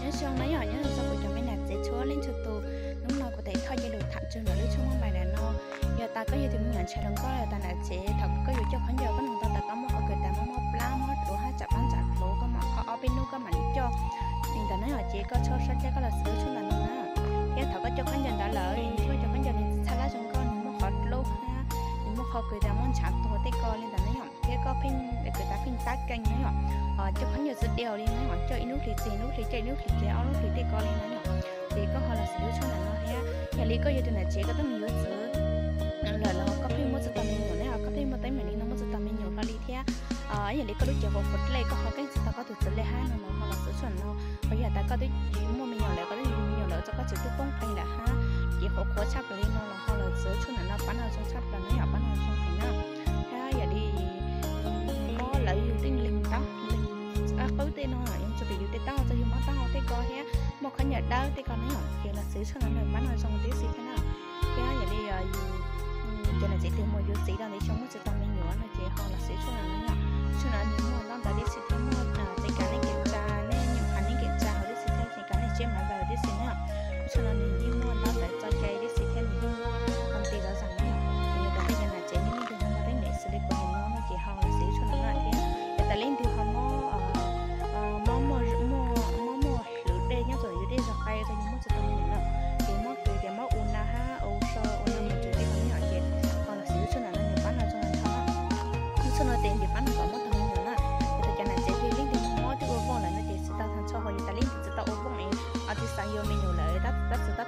Nyob zoo na yom, nyob zoo txog kuv cov me nam tsev txhua leej txhua tus. Hnub no kuv tes thoj cia lus tham txog ntawm lub tshuaj muaj npais ntawm no. Yog tas koj yog tus me nyuam ntshai hluas nkauj los yog tas nam tsev, thaum koj yuav coj khaub ncaws koj nug tau tas koj muaj qhov kws tas mob mob plab mob duav hab tsam plab tsam duav, koj mam qhov ob peb hnub koj mam li coj li ntawd na yom, ces koj txhob sab caj koj los xav lub tshuaj ntawm no na. Thiab thaum koj coj khaub ncaws ntawd lawm, koj cov khaub ncaws nws txhaj lab zoo nkauj, nws muaj qhov dlub hab nws muaj qhov kws tas muab ntshav tuag tej ko li ntawd na yom, thiab koj pheej kws tas pheej tab kees na yom, coj khaub ncaws txhua diav li na yom, coj ib lub hlis txhua lub hlis, coj ib lub hlis txhua ob lub hlis tej ko li na yom, ces koj ho los xav lub tshuaj ntawm no thiab. Yog li koj yog tus nam tsev koj tuaj mus yuav txiv lawm los koj pheej muaj tsis tau me nyuam ne, koj pheej muaj teeb meem li no muaj tsis tau me nyuam hlo li thiab. Yog li koj lub cev qhuav qhuav dlej, koj ho keeb tsis tau koj tus txiv dlej hab no los ho los xav tshuaj no. Ho yog tas koj twb muaj me nyuam lawm, koj twb yuav me nyuam lawm, txog koj txiv twb poob qees lawm hab, cev qhuav qhuav tshaj plaws li no los ho los xav tshuaj ntawm no, pab no zoo tshaj plaws na yom, pab no zoo heev na. Thiab yog li mob lawv yug tej leeg taub leeg qwb tej no, yog txug pem yug tej taub hau txog yug mob taub hau tej ko thiab muaj khaub ncaws dawb tej ko na yom, ces los xav tshuaj no na, pab no zoo tib si thiab na. Thiab yog li yus cov nam tsev twg mus yuav txiv tau ntev xyoo muaj tsis tau me nyuam no ces ho los xav tshuaj no na yom. Tshuaj no nws muaj ntaub ntawv tib si thiab muaj tsev kav neej kev tsa, nej nyuam qhuav neej kev tsa hauv tib si thiab tsev kav neej tsiab maiv laws tib si na yom. Tshuaj no nws yeej muaj ntaub ntawv txoj cai tib si thiab nws yeej muaj hoo ti zov zam na yom. Yog tas nej cov nam tsev nej leej twg ho muaj teeb meem xws li kuv hais no no ces ho los xav tshuaj no na thiab. Yog tas leej twg ho mob, mob muaj, mob muaj hlwv dej nyob rau yus tej zog qai tau yus muaj tsis tau me nyuam na, ces mob kws tias mob u na hab u so u na mus tsuv tej ko na yom, ces ho los xav lub tshuaj ntawm no nws pab no zoo heev na. Lub tshuaj no tes nws pab no kom muaj tau me nyuam na. Yog tas cov nam tsev twg leej twg mob twb ua vooj lawm no ces tsis tau tag nrho, ho yog tas leej twg tsis tau ua vooj es ho tsis xav yuav me nyuam lawm, tab txwv tab